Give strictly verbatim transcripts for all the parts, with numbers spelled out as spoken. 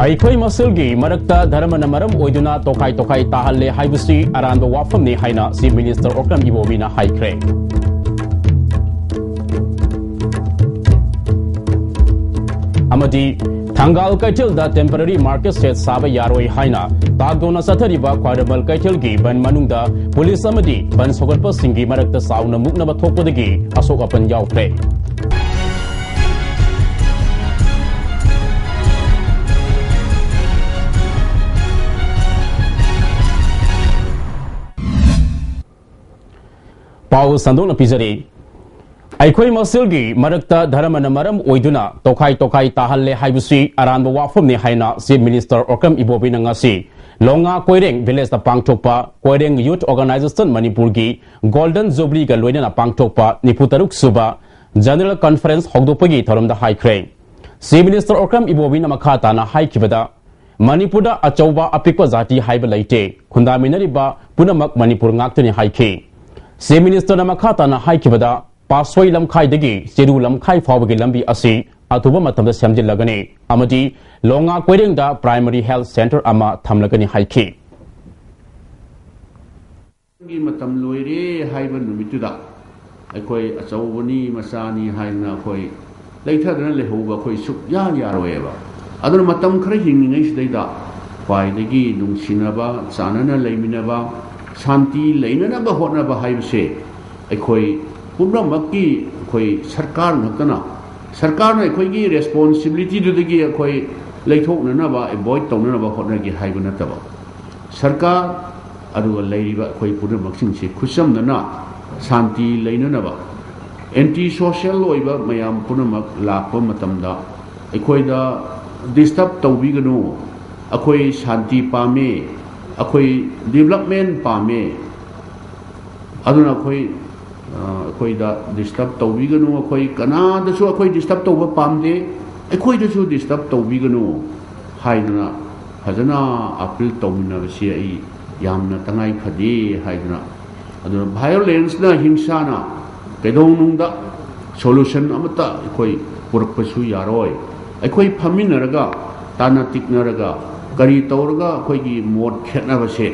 ꯑꯩꯈꯣꯏ ꯃꯁꯦꯜꯒꯤ ꯃꯔꯛꯇ ꯙꯔꯃꯅ ꯃꯔꯝ ꯑꯣꯏꯗꯨꯅ ꯇꯣꯈꯥꯏ ꯇꯣꯈꯥꯏ ꯇꯥꯍꯜꯂꯦ ꯍꯥꯏꯕꯁꯤ ꯑꯔꯥꯟꯕ ꯋꯥꯐꯝꯅꯤ ꯍꯥꯏꯅ Chief Minister Okram Ibobiꯅ ꯍꯥꯏꯈ꯭ꯔꯦ꯫ ꯑꯃꯗꯤ ꯊꯪꯒꯥꯜ ꯀꯩꯊꯦꯜꯗ temporary market shed ꯁꯥꯕ ꯌꯥꯔꯣꯏ ꯍꯥꯏꯅ ꯇꯥꯛꯗꯣꯅ ꯆꯠꯊꯔꯤꯕ ꯈ꯭ꯋꯥꯏꯔꯝꯕꯟ ꯀꯩꯊꯦꯜꯒꯤ ꯕꯟ ꯃꯅꯨꯡꯗ ꯄꯨꯂꯤꯁ ꯑꯃꯗꯤ ꯕꯟ ꯁꯧꯒꯠꯄꯁꯤꯡꯒꯤ ꯃꯔꯛꯇ ꯆꯥꯎꯅ ꯃꯨꯛꯅꯕ ꯊꯣꯛꯄꯗꯒꯤ ꯑꯁꯣꯛ ꯑꯄꯟ ꯌꯥꯎꯈ꯭ꯔꯦ꯫ ꯄꯥꯎ ꯁꯟꯗꯣꯛꯅ ꯄꯤꯖꯔꯤ꯫ ꯑꯩꯈꯣꯏ ꯃꯁꯦꯜꯒꯤ ꯃꯔꯛꯇ ꯙꯔꯃꯅ ꯃꯔꯝ ꯑꯣꯏꯗꯨꯅ ꯇꯣꯈꯥꯏ ꯇꯣꯈꯥꯏ ꯇꯥꯍꯜꯂꯦ ꯍꯥꯏꯕꯁꯤ ꯑꯔꯥꯟꯕ ꯋꯥꯐꯝꯅꯤ ꯍꯥꯏꯅ Chief Minister Okram Ibobiꯅ ꯉꯁꯤ ꯂꯣꯉꯥ ꯀꯣꯏꯔꯦꯡ villageꯇ ꯄꯥꯡꯊꯣꯛꯄ ꯀꯣꯏꯔꯦꯡ Youth Organisation ꯃꯅꯤꯄꯨꯔꯒꯤ Golden Jubileeꯒ ꯂꯣꯏꯅꯅ ꯄꯥꯡꯊꯣꯛꯄ ꯅꯤꯐꯨ ꯇꯔꯨꯛ ꯁꯨꯕ General Conference ꯍꯧꯗꯣꯛꯄꯒꯤ ꯊꯧꯔꯝꯗ ꯍꯥꯏꯈ꯭ꯔꯦ꯫ Chief Minister Okram Ibobiꯅ ꯃꯈꯥ ꯇꯥꯅ ꯍꯥꯏꯈꯤꯕꯗ, ꯃꯅꯤꯄꯨꯔꯗ ꯑꯆꯧꯕ ꯑꯄꯤꯛꯄ ꯖꯥꯇꯤ ꯍꯥꯏꯕ ꯂꯩꯇꯦ, ꯈꯨꯟꯗꯥꯃꯤꯟꯅꯔꯤꯕ ꯄꯨꯝꯅꯃꯛ ꯃꯅꯤꯄꯨꯔ ꯉꯥꯛꯇꯅꯤ ꯍꯥꯏꯈꯤ꯫ Chief Ministerꯅ ꯃꯈꯥ ꯇꯥꯅ ꯍꯥꯏꯈꯤꯕꯗ, ꯄꯥꯠꯁꯣꯏ ꯂꯝꯈꯥꯏꯗꯒꯤ ꯆꯦꯔꯨ ꯂꯝꯈꯥꯏ ꯐꯥꯎꯕꯒꯤ ꯂꯝꯕꯤ ꯑꯁꯤ ꯑꯊꯨꯕ ꯃꯇꯝꯗ ꯁꯦꯝꯖꯤꯜꯂꯒꯅꯤ ꯑꯃꯗꯤ ꯂꯣꯉꯥ ꯀꯣꯏꯔꯦꯡꯗ Primary Health Centre ꯑꯃ ꯊꯝꯂꯒꯅꯤ ꯍꯥꯏꯈꯤ꯫ ꯒꯤ ꯃꯇꯝ ꯂꯣꯏꯔꯦ ꯍꯥꯏꯕ ꯅꯨꯃꯤꯠꯇꯨꯗ ꯑꯩꯈꯣꯏ ꯑꯆꯧꯕꯅꯤ, ꯃꯆꯥꯅꯤ ꯍꯥꯏꯗꯅ ꯑꯩꯈꯣꯏ ꯂꯩꯊꯗꯅ ꯂꯩꯍꯧꯕ ꯑꯩꯈꯣꯏ ꯁꯨꯛꯌꯥ ꯌꯥꯔꯣꯏꯕ꯫ ꯑꯗꯨꯅ ꯃꯇꯝ ꯈꯔ ꯍꯤꯡꯂꯤꯉꯩꯁꯤꯗꯩꯗ ꯈ꯭ꯋꯥꯏꯗꯒꯤ ꯅꯨꯡꯁꯤꯅꯕ, ꯆꯥꯟꯅꯅ ꯂꯩꯃꯤꯟꯅꯕ, ꯁꯥꯟꯇꯤ ꯂꯩꯅꯅꯕ ꯍꯣꯠꯅꯕ ꯍꯥꯏꯕꯁꯦ ꯑꯩꯈꯣꯏ ꯄꯨꯝꯅꯃꯛꯀꯤ, ꯑꯩꯈꯣꯏ ꯁꯔꯀꯥꯔ ꯅꯠꯇꯅ, ꯁꯔꯀꯥꯔꯅ ꯑꯩꯈꯣꯏꯒꯤ responsibilityꯗꯨꯗꯒꯤ ꯑꯩꯈꯣꯏ ꯂꯩꯊꯣꯛꯅꯅꯕ, avoid ꯇꯧꯅꯅꯕ ꯍꯣꯠꯅꯒꯦ ꯍꯥꯏꯕ ꯅꯠꯇꯕ, ꯁꯔꯀꯥꯔ ꯑꯗꯨꯒ ꯂꯩꯔꯤꯕ ꯑꯩꯈꯣꯏ ꯄꯨꯝꯅꯃꯛꯁꯤꯡꯁꯤ ꯈꯨꯠꯆꯝꯅꯅ ꯁꯥꯟꯇꯤ ꯂꯩꯅꯅꯕ, anti social ꯑꯣꯏꯕ ꯃꯌꯥꯝ ꯄꯨꯝꯅꯃꯛ ꯂꯥꯛꯄ ꯃꯇꯝꯗ ꯑꯩꯈꯣꯏꯗ disturb ꯇꯧꯕꯤꯒꯅꯨ, ꯑꯩꯈꯣꯏ ꯁꯥꯟꯇꯤ ꯄꯥꯝꯃꯦ, ꯑꯩꯈꯣꯏ development ꯄꯥꯝꯃꯦ, ꯑꯗꯨꯅ ꯑꯩꯈꯣꯏ, ꯑ, ꯑꯩꯈꯣꯏꯗ disturb ꯇꯧꯕꯤꯒꯅꯨ, ꯑꯩꯈꯣꯏ ꯀꯅꯥꯗꯁꯨ ꯑꯩꯈꯣꯏ disturb ꯇꯧꯕ ꯄꯥꯝꯗꯦ, ꯑꯩꯈꯣꯏꯗꯁꯨ disturb ꯇꯧꯕꯤꯒꯅꯨ ꯍꯥꯏꯗꯅ ꯐꯖꯅ appeal ꯇꯧꯃꯤꯟꯅꯕꯁꯤ ꯑꯩ ꯌꯥꯝꯅ ꯇꯉꯥꯏ ꯐꯗꯦ ꯍꯥꯏꯗꯅ꯫ ꯑꯗꯨꯅ violenceꯅ, ꯍꯤꯡꯁꯥꯅ ꯀꯩꯗꯧꯅꯨꯡꯗ solution ꯑꯃꯠꯇ ꯑꯩꯈꯣꯏ ꯄꯨꯔꯛꯄꯁꯨ ꯌꯥꯔꯣꯏ꯫ ꯑꯩꯈꯣꯏ ꯐꯝꯃꯤꯟꯅꯔꯒ ꯇꯥꯟꯅ ꯇꯤꯛꯅꯔꯒ ꯀꯔꯤ ꯇꯧꯔꯒ ꯑꯩꯈꯣꯏꯒꯤ ꯃꯣꯠ ꯈꯦꯠꯅꯕꯁꯦ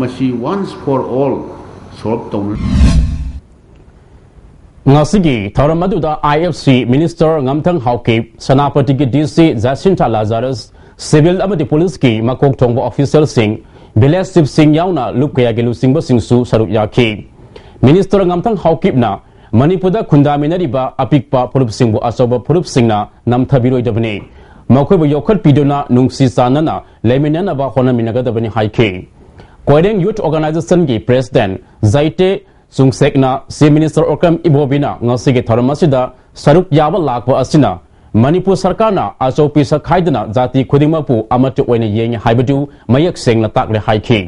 ꯃꯁꯤ once for all solve ꯇꯧꯅ ꯉꯁꯤꯒꯤ ꯊꯧꯔꯝ ꯑꯗꯨꯗ I F C Minister ꯉꯝꯊꯪ Haokip, ꯁꯦꯅꯥꯄꯇꯤꯒꯤ D C ꯖꯥꯁꯤꯟꯊꯥ ꯂꯥꯖꯥꯔꯁ, civil ꯑꯃꯗꯤ police ꯀꯤ ꯃꯀꯣꯛ ꯊꯣꯡꯕ official ꯁꯤꯡ, village chief ꯁꯤꯡ ꯌꯥꯎꯅ ꯂꯨꯞ ꯀꯌꯥꯒꯤ ꯂꯨꯆꯤꯡꯕꯁꯤꯡꯁꯨ ꯁꯔꯨꯛ ꯌꯥꯈꯤ꯫ Minister ꯉꯝꯊꯪ ꯍꯥꯎꯀꯤꯞꯅ ꯃꯅꯤꯄꯨꯔꯗ ꯈꯨꯟꯗꯥꯃꯤꯟꯅꯔꯤꯕ ꯑꯄꯤꯛꯄ ꯐꯨꯔꯨꯞꯁꯤꯡꯕꯨ ꯑꯆꯧꯕ ꯐꯨꯔꯨꯞꯁꯤꯡꯅ ꯅꯝꯊꯕꯤꯔꯣꯏꯗꯕꯅꯤ, ꯃꯈꯣꯏꯕꯨ ꯌꯣꯛꯈꯠꯄꯤꯗꯨꯅ ꯅꯨꯡꯁꯤ ꯆꯥꯟꯅꯅ ꯂꯩꯃꯤꯟꯅꯅꯕ ꯍꯣꯠꯅꯃꯤꯟꯅꯒꯗꯕꯅꯤ ꯍꯥꯏꯈꯤ꯫ ꯀꯣꯏꯔꯦꯡ Youth Organisation ꯒꯤ President ꯖꯥꯏꯇꯦ ꯆꯨꯡꯁꯦꯛꯅ Chief Minister ꯑꯣꯀ꯭ꯔꯝ ꯏꯕꯣꯕꯤꯅ ꯉꯁꯤꯒꯤ ꯊꯧꯔꯝ ꯑꯁꯤꯗ ꯁꯔꯨꯛ ꯌꯥꯕ ꯂꯥꯛꯄ ꯑꯁꯤꯅ ꯃꯅꯤꯄꯨꯔ ꯁꯔꯀꯥꯔꯅ ꯑꯆꯧ ꯄꯤꯁꯛ ꯈꯥꯏꯗꯅ ꯖꯥꯇꯤ ꯈꯨꯗꯤꯡꯃꯛꯄꯨ ꯑꯃꯠꯇ ꯑꯣꯏꯅ ꯌꯦꯡꯉꯤ ꯍꯥꯏꯕꯗꯨ ꯃꯌꯦꯛ ꯁꯦꯡꯅ ꯇꯥꯛꯂꯦ ꯍꯥꯏꯈꯤ꯫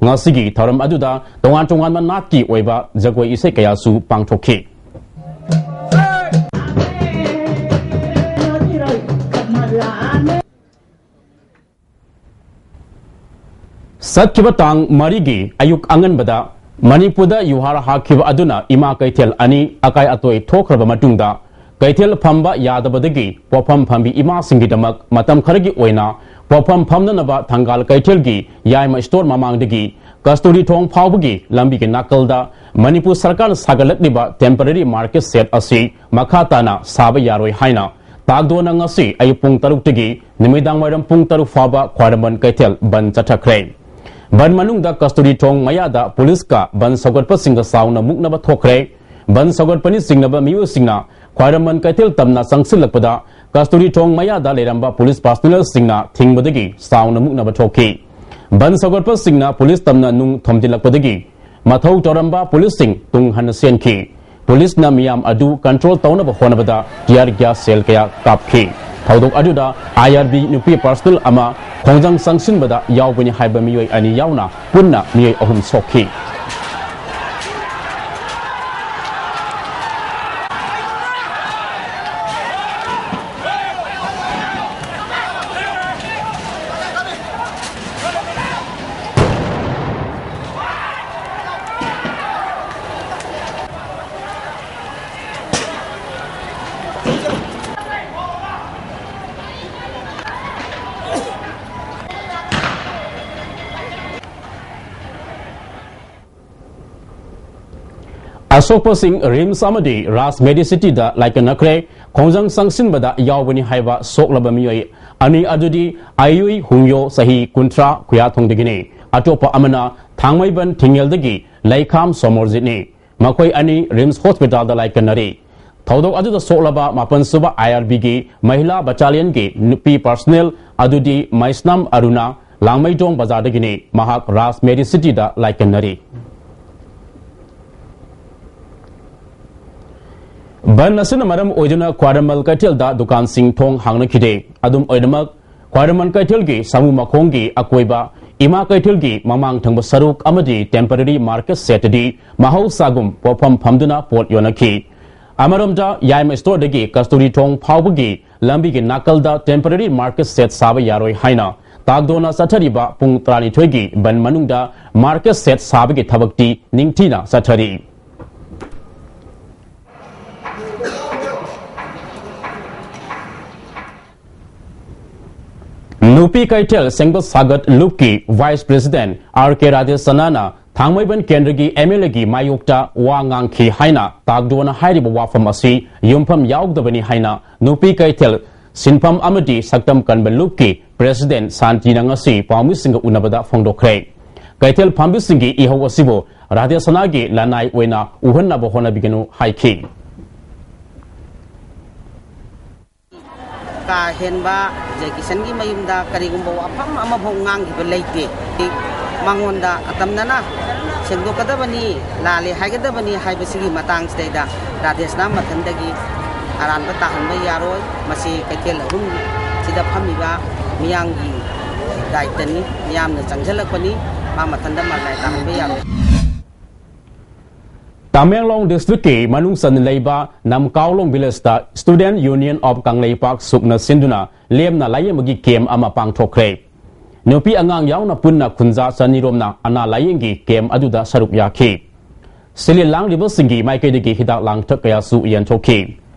ꯉꯁꯤꯒꯤ ꯊꯧꯔꯝ ꯑꯗꯨꯗ ꯇꯣꯉꯥꯟ ꯇꯣꯉꯥꯟꯕ ꯅꯥꯠꯀꯤ ꯑꯣꯏꯕ ꯖꯒꯣꯏ ꯏꯁꯩ ꯀꯌꯥꯁꯨ ꯄꯥꯡꯊꯣꯛꯈꯤ꯫ ꯆꯠꯈꯤꯕ ꯇꯥꯡ ꯃꯔꯤꯒꯤ ꯑꯌꯨꯛ ꯑꯉꯟꯕꯗ ꯃꯅꯤꯄꯨꯔꯗ ꯌꯨꯍꯥꯔ ꯍꯥꯈꯤꯕ ꯑꯗꯨꯅ ꯏꯃꯥ ꯀꯩꯊꯦꯜ ꯑꯅꯤ ꯑꯀꯥꯏ ꯑꯇꯣꯏ ꯊꯣꯛꯈ꯭ꯔꯕ ꯃꯇꯨꯡꯗ, ꯀꯩꯊꯦꯜ ꯐꯝꯕ ꯌꯥꯗꯕꯗꯒꯤ ꯄꯣꯠꯐꯝ ꯐꯝꯕꯤ ꯏꯃꯥꯁꯤꯡꯒꯤꯗꯃꯛ ꯃꯇꯝ ꯈꯔꯒꯤ ꯑꯣꯏꯅ ꯄꯣꯠꯐꯝ ꯐꯝꯅꯅꯕ ꯊꯪꯒꯥꯜ ꯀꯩꯊꯦꯜꯒꯤ ꯌꯥꯏꯃ store ꯃꯃꯥꯡꯗꯒꯤ ꯀꯁꯇꯨꯔꯤ ꯊꯣꯡ ꯐꯥꯎꯕꯒꯤ ꯂꯝꯕꯤꯒꯤ ꯅꯥꯀꯜꯗ ꯃꯅꯤꯄꯨꯔ ꯁꯔꯀꯥꯔꯅ ꯁꯥꯒꯠꯂꯛꯂꯤꯕ temporary market shed ꯑꯁꯤ ꯃꯈꯥ ꯇꯥꯅ ꯁꯥꯕ ꯌꯥꯔꯣꯏ ꯍꯥꯏꯅ ꯇꯥꯛꯗꯣꯅ ꯉꯁꯤ ꯑꯌꯨꯛ ꯄꯨꯡ ꯇꯔꯨꯛꯇꯒꯤ ꯅꯨꯃꯤꯗꯥꯡ ꯋꯥꯏꯔꯝ ꯄꯨꯡ ꯇꯔꯨꯛ ꯐꯥꯎꯕ ꯈ꯭ꯋꯥꯏꯔꯝꯕꯟ ꯀꯩꯊꯦꯜ ꯕꯟ ꯆꯠꯊꯈ꯭ꯔꯦ꯫ ꯕꯟ ꯃꯅꯨꯡꯗ ꯀꯁꯇꯨꯔꯤ ꯊꯣꯡ ꯃꯌꯥꯗ ꯄꯨꯂꯤꯁꯀ ꯕꯟ ꯁꯧꯒꯠꯄꯁꯤꯡꯒ ꯆꯥꯎꯅ ꯃꯨꯛꯅꯕ ꯊꯣꯛꯈ꯭ꯔꯦ꯫ ꯕꯟ ꯁꯧꯒꯠꯄꯅꯤ ꯆꯤꯡꯅꯕ ꯃꯤꯑꯣꯏꯁꯤꯡꯅ ꯈ꯭ꯋꯥꯏꯔꯝꯕꯟ ꯀꯩꯊꯦꯜ ꯇꯝꯅ ꯆꯪꯁꯤꯜꯂꯛꯄꯗ ꯀꯁꯇꯨꯔꯤ ꯊꯣꯡ ꯃꯌꯥꯗ ꯂꯩꯔꯝꯕ ꯄꯨꯂꯤꯁ personnelꯁꯤꯡꯅ ꯊꯤꯡꯕꯗꯒꯤ ꯆꯥꯎꯅ ꯃꯨꯛꯅꯕ ꯊꯣꯛꯈꯤ꯫ ꯕꯟ ꯁꯧꯒꯠꯄꯁꯤꯡꯅ ꯄꯨꯂꯤꯁ ꯇꯝꯅ ꯅꯨꯡ ꯊꯣꯝꯖꯤꯜꯂꯛꯄꯗꯒꯤ ꯃꯊꯧ ꯇꯧꯔꯝꯕ ꯄꯨꯂꯤꯁꯁꯤꯡ ꯇꯨꯡ ꯍꯟꯅ ꯆꯦꯟꯈꯤ꯫ ꯄꯨꯂꯤꯁꯅ ꯃꯤꯌꯥꯝ ꯑꯗꯨ control ꯇꯧꯅꯕ ꯍꯣꯠꯅꯕꯗ tear gas shell ꯀꯌꯥ ꯀꯥꯞꯈꯤ꯫ ꯊꯧꯗꯣꯛ ꯑꯗꯨꯗ I R B ꯅꯨꯄꯤ personnel ꯑꯃ ꯈꯣꯡꯖꯪ ꯆꯪꯁꯤꯟꯕꯗ ꯌꯥꯎꯕꯅꯤ ꯍꯥꯏꯕ ꯃꯤꯑꯣꯏ ꯑꯅꯤ ꯌꯥꯎꯅ ꯄꯨꯟꯅ ꯃꯤꯑꯣꯏ ꯑꯍꯨꯝ ꯁꯣꯛꯈꯤ꯫ ꯑꯁꯣꯛꯄꯁꯤꯡ ꯔꯤꯝꯁ ꯑꯃꯗꯤ ꯔꯥꯖ ꯃꯦꯗꯤꯁꯤꯇꯤꯗ ꯂꯥꯏꯀꯠꯅꯈ꯭ꯔꯦ꯫ ꯈꯣꯡꯖꯪ ꯆꯪꯁꯤꯟꯕꯗ ꯌꯥꯎꯕꯅꯤ ꯍꯥꯏꯕ ꯁꯣꯛꯂꯕ ꯃꯤꯑꯣꯏ ꯑꯅꯤ ꯑꯗꯨꯗꯤ ꯑꯌꯨꯏ ꯍꯨꯡꯌꯣ, ꯆꯍꯤ ꯀꯨꯟꯊ꯭ꯔꯥ, ꯈꯨꯌꯥꯊꯣꯡꯗꯒꯤꯅꯤ꯫ ꯑꯇꯣꯞꯄ ꯑꯃꯅ ꯊꯥꯡꯃꯩꯕꯟ ꯊꯤꯡꯉꯦꯜꯗꯒꯤ ꯂꯩꯈꯥꯝ ꯁꯣꯃꯣꯔꯖꯤꯠꯅꯤ꯫ ꯃꯈꯣꯏ ꯑꯅꯤ ꯔꯤꯝꯁ ꯍꯣꯁꯄꯤꯇꯥꯜꯗ ꯂꯥꯏꯀꯠꯅꯔꯤ꯫ ꯊꯧꯗꯣꯛ ꯑꯗꯨꯗ ꯁꯣꯛꯂꯕ ꯃꯥꯄꯟ ꯁꯨꯕ ꯑꯥꯏ ꯑꯥꯔ ꯕꯤꯒꯤ ꯃꯍꯤꯂꯥ ꯕꯠꯇꯥꯂꯤꯌꯟꯒꯤ ꯅꯨꯄꯤ ꯄꯔꯁꯅꯦꯜ ꯑꯗꯨꯗꯤ ꯃꯩꯁꯅꯥꯝ ꯑꯔꯨꯅꯥ, ꯂꯥꯡꯃꯩꯗꯣꯡ ꯕꯖꯥꯔꯗꯒꯤꯅꯤ꯫ ꯃꯍꯥꯛ ꯔꯥꯖ ꯃꯦꯗꯤꯁꯤꯇꯤꯗ ꯂꯥꯏꯀꯠꯅꯔꯤ꯫ ꯕꯟ ꯑꯁꯤꯅ ꯃꯔꯝ ꯑꯣꯏꯗꯨꯅ ꯈ꯭ꯋꯥꯏꯔꯝꯕꯟ ꯀꯩꯊꯦꯜꯗ ꯗꯨꯀꯥꯟꯁꯤꯡ ꯊꯣꯡ ꯍꯥꯡꯅꯈꯤꯗꯦ꯫ ꯑꯗꯨꯝ ꯑꯣꯏꯅꯃꯛ, ꯈ꯭ꯋꯥꯏꯔꯝꯕꯟ ꯀꯩꯊꯦꯜꯒꯤ ꯁꯥꯃꯨ ꯃꯈꯣꯡꯒꯤ ꯑꯀꯣꯏꯕ, ꯏꯃꯥ ꯀꯩꯊꯦꯜꯒꯤ ꯃꯃꯥꯡ ꯊꯪꯕ ꯁꯔꯨꯛ ꯑꯃꯗꯤ temporary market shed ꯇꯗꯤ ꯃꯍꯧꯁꯥꯒꯨꯝ ꯄꯣꯠꯐꯝ ꯐꯝꯗꯨꯅ ꯄꯣꯠ ꯌꯣꯟꯅꯈꯤ꯫ ꯑꯃꯔꯣꯝꯗ, ꯌꯥꯏꯃ ꯁ꯭ꯇꯣꯔꯗꯒꯤ ꯀꯁꯇꯨꯔꯤ ꯊꯣꯡ ꯐꯥꯎꯕꯒꯤ ꯂꯝꯕꯤꯒꯤ ꯅꯥꯀꯜꯗ temporary market shed ꯁꯥꯕ ꯌꯥꯔꯣꯏ ꯍꯥꯏꯅ ꯇꯥꯛꯗꯣꯅ ꯆꯠꯊꯔꯤꯕ ꯄꯨꯡ ꯇꯔꯥꯅꯤꯊꯣꯏꯒꯤ ꯕꯟ ꯃꯅꯨꯡꯗ market shed ꯁꯥꯕꯒꯤ ꯊꯕꯛꯇꯤ ꯅꯤꯡꯊꯤꯅ ꯆꯠꯊꯔꯤ꯫ ꯅꯨꯄꯤ ꯀꯩꯊꯦꯜ ꯁꯦꯝꯒꯠ ꯁꯥꯒꯠ ꯂꯨꯞꯀꯤ vice president ꯑꯥꯔ ꯀꯦ ꯔꯥꯙꯦꯁꯅꯥꯅ ꯊꯥꯡꯃꯩꯕꯟ ꯀꯦꯟꯗ꯭ꯔꯒꯤ ꯑꯦꯝ ꯑꯦꯜ ꯑꯦꯒꯤ ꯃꯥꯌꯣꯛꯇ ꯋꯥ ꯉꯥꯡꯈꯤ ꯍꯥꯏꯅ ꯇꯥꯛꯗꯣꯅ ꯍꯥꯏꯔꯤꯕ ꯋꯥꯐꯝ ꯑꯁꯤ ꯌꯨꯝꯐꯝ ꯌꯥꯎꯗꯕꯅꯤ ꯍꯥꯏꯅ ꯅꯨꯄꯤ ꯀꯩꯊꯦꯜ ꯁꯤꯟꯐꯝ ꯑꯃꯗꯤ ꯁꯛꯇꯝ ꯀꯟꯕ ꯂꯨꯞꯀꯤ president ꯁꯥꯟꯇꯤꯅ ꯉꯁꯤ ꯄꯥꯎꯃꯤꯁꯤꯡꯒ ꯎꯅꯕꯗ ꯐꯣꯡꯗꯣꯛꯈ꯭ꯔꯦ꯫ ꯀꯩꯊꯦꯜ ꯐꯝꯕꯤꯁꯤꯡꯒꯤ ꯏꯍꯧ ꯑꯁꯤꯕꯨ ꯔꯥꯙꯦꯁꯅꯥꯒꯤ ꯂꯅꯥꯏ ꯑꯣꯏꯅ ꯎꯍꯟꯅꯕ ꯍꯣꯠꯅꯕꯤꯒꯅꯨ ꯍꯥꯏꯈꯤ꯫ ꯀꯥ ꯍꯦꯟꯕ ꯖꯦꯀꯤꯁꯟꯒꯤ ꯃꯌꯨꯝꯗ ꯀꯔꯤꯒꯨꯝꯕ ꯋꯥꯐꯝ ꯑꯃꯐꯥꯎ ꯉꯥꯡꯈꯤꯕ ꯂꯩꯇꯦ꯫ ꯃꯉꯣꯟꯗ ꯑꯇꯝꯅꯅ ꯁꯦꯡꯗꯣꯛꯀꯗꯕꯅꯤ, ꯂꯥꯜꯂꯦ ꯍꯥꯏꯒꯗꯕꯅꯤ ꯍꯥꯏꯕꯁꯤꯒꯤ ꯃꯇꯥꯡꯁꯤꯗꯩꯗ ꯔꯥꯙꯦꯁꯅꯥ ꯃꯊꯟꯗꯒꯤ ꯑꯔꯥꯟꯕ ꯇꯥꯍꯟꯕ ꯌꯥꯔꯣꯏ꯫ ꯃꯁꯤ ꯀꯩꯊꯦꯜ ꯑꯍꯨꯝꯁꯤꯗ ꯐꯝꯃꯤꯕ ꯃꯤꯌꯥꯝꯒꯤ ꯗꯥꯏꯇꯅꯤ, ꯃꯤꯌꯥꯝꯅ ꯆꯪꯁꯤꯜꯂꯛꯄꯅꯤ, ꯃꯥ ꯃꯊꯟꯗ ꯃꯔꯅꯥꯏ ꯇꯥꯍꯟꯕ ꯌꯥꯔꯣꯏ꯫ ꯇꯃꯦꯡꯂꯣꯡ district ꯀꯤ ꯃꯅꯨꯡ ꯆꯟꯅ ꯂꯩꯕ ꯅꯝꯀꯥꯎꯂꯣꯡ village ꯇ Student Union of ꯀꯪꯂꯩꯄꯥꯛ ꯁꯨꯛꯅ ꯁꯤꯟꯗꯨꯅ ꯂꯦꯝꯅ ꯂꯥꯌꯦꯡꯕꯒꯤ camp ꯑꯃ ꯄꯥꯡꯊꯣꯛꯈ꯭ꯔꯦ꯫ ꯅꯨꯄꯤ ꯑꯉꯥꯡ ꯌꯥꯎꯅ ꯄꯨꯟꯅ ꯈꯨꯟꯖꯥ ꯆꯅꯤꯔꯣꯝꯅ ꯑꯅꯥ ꯂꯥꯌꯦꯡꯒꯤ camp ꯑꯗꯨꯗ ꯁꯔꯨꯛ ꯌꯥꯈꯤ꯫ ꯁꯤꯜꯂꯤ ꯂꯥꯡꯂꯤꯕꯁꯤꯡꯒꯤ ꯃꯥꯏꯀꯩꯗꯒꯤ ꯍꯤꯗꯥꯛ ꯂꯥꯡꯊꯛ ꯀꯌꯥꯁꯨ ꯌꯦꯟꯊꯣꯛꯈꯤ꯫